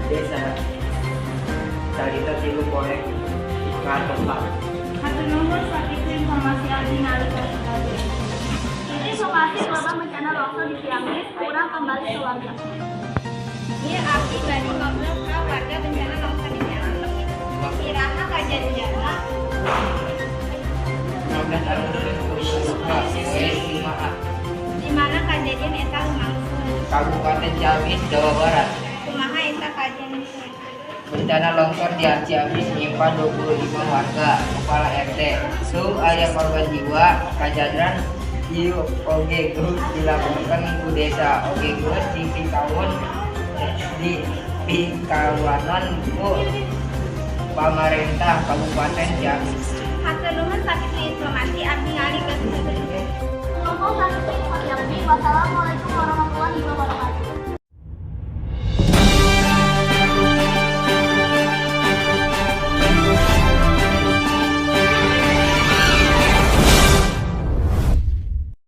Desa carita 3 poe ngatokan. Hatur nuhun sakitu informasi abdi ngalikeun kabeh. Informasi korban bencana longsor di Ciamis kurang kembali ke warga. Ieu abdi bade ngobrol ka warga bencana longsor di Ciamis. Iraha kajadianna? 15 Agustus 2022 poe Jumaah. Di mana kajadian eta lumangsung? Kabupaten Ciamis, Jawa Barat. Kumaha eta kajadian? Bencana longsor di Ciamis nimpa 25 warga, kepala RT. Su aya korban jiwa, kajadian ieu oge geus dilaporkeun ku desa, oge geus dipikawanon ku pamarentah Kabupaten Ciamis. Hatur nuhun sakitu informasi abdi ngalikeun. Nuhun sakitu informasi abdi. Wassalamualaikum warahmatullahi wabarakatuh.